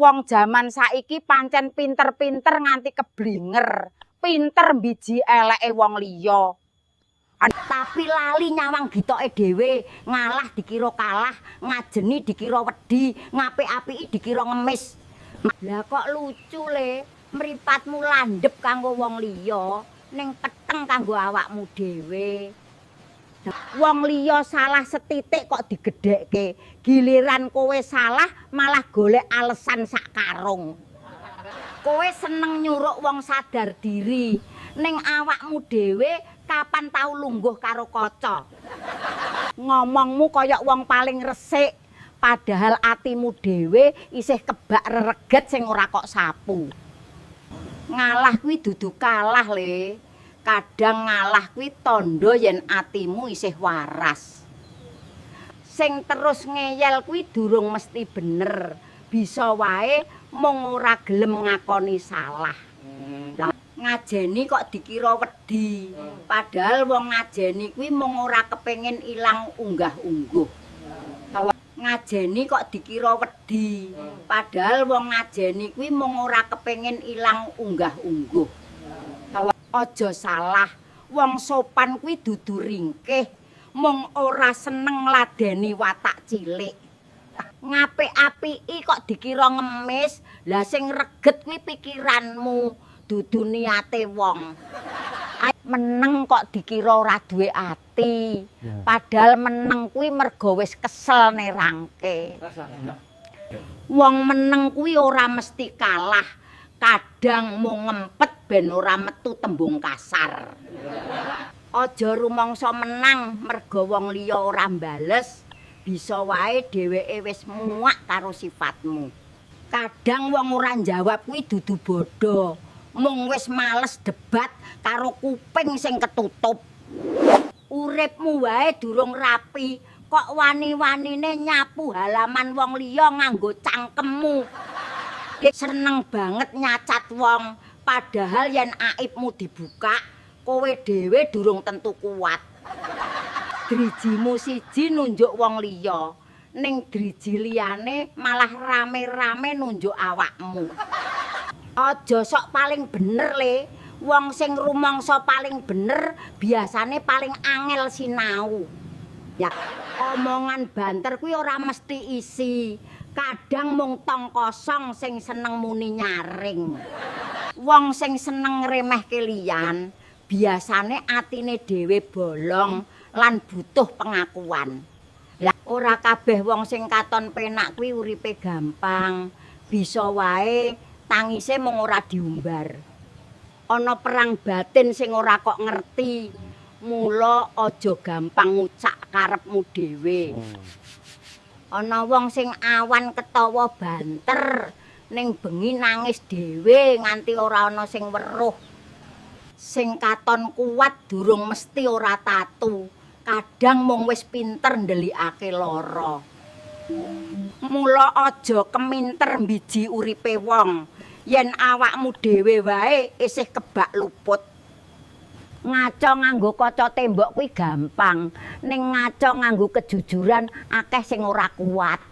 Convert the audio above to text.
Wong jaman saiki pancen pinter-pinter nganti keblinger. Pinter mbiji eleke wong liya. Tapi lali nyawang gitoke dhewe, ngalah dikira kalah, ngajeni dikira wedi, ngapik-apiki dikira ngemis. Lah kok lucu le, mripatmu landhep kanggo wong liya, ning peteng kanggo awakmu dhewe. Wong liya salah setitik kok digedhekke, giliran kowe salah malah golek alesan sak karung. Kowe seneng nyuruk wong sadar diri, ning awakmu dhewe kapan tau lungguh karo kaca. Ngomongmu kaya wong paling resik, padahal atimu dhewe isih kebak rereget sing ora kok sapu. Ngalah kuwi dudu kalah le. Kadang ngalah kuwi tandha yen atimu isih waras. Sing terus ngeyel kuwi durung mesti bener, bisa wae mung ora gelem ngakoni salah. Ngajeni kok dikira wedi, padahal wong ngajeni kuwi mung ora kepengin ilang unggah-ungguh. Ngajeni kok dikira wedi, padahal wong ngajeni kuwi mung ora kepengin ilang unggah-ungguh. Aja salah, wong sopan kuwi dudu ringkih, mung ora seneng ngladeni watak cilik. Ngapik-apiki kok dikira ngemis, lah sing reget kuwi pikiranmu, dudu niate wong. Meneng kok dikira ora duwe ati, padahal meneng kuwi merga wis kesel nerangke. Wong meneng kuwi ora mesti kalah, kadang mung ngempet ben ora metu tembung kasar. Aja rumangsa menang merga wong liya ora mbales, bisa wae dheweke wis muak karo sifatmu. Kadang wong ora njawab kuwi dudu bodho, mung wis males debat karo kuping sing ketutup. Uripmu wae durung rapi, kok wani-wanine nyapu halaman wong liya nganggo cangkemmu. Seneng banget nyacat wong, padahal yen aibmu dibuka, kowe dhewe durung tentu kuat. Drijimu siji nunjuk wong liya, ning driji liyane malah rame-rame nunjuk awakmu. Aja sok paling bener le, wong sing rumangsa paling bener biasane paling angel sinau. Ya, omongan banter kuwi ora mesti isi. Kadang mung tong kosong sing seneng muni nyaring. Wong sing seneng ngremehke liyan, biasane atine dhewe bolong lan butuh pengakuan. Lah ora kabeh wong sing katon penak kuwi uripe gampang. Bisa wae tangise mung ora diumbar. Ana perang batin sing ora kok ngerti. Mula aja gampang ngucak karepmu dhewe. Ana wong sing awan ketawa banter, ning bengi nangis dhewe nganti ora ana sing weruh. Sing katon kuat durung mesti ora tatu. Kadang mung wis pinter ndelikake lara. Mula aja keminter mbiji uripe wong, yen awakmu dhewe wae isih kebak luput. Ngaca nganggo kaca tembok kuwi gampang, ning ngaca nganggo kejujuran akeh sing ora kuat.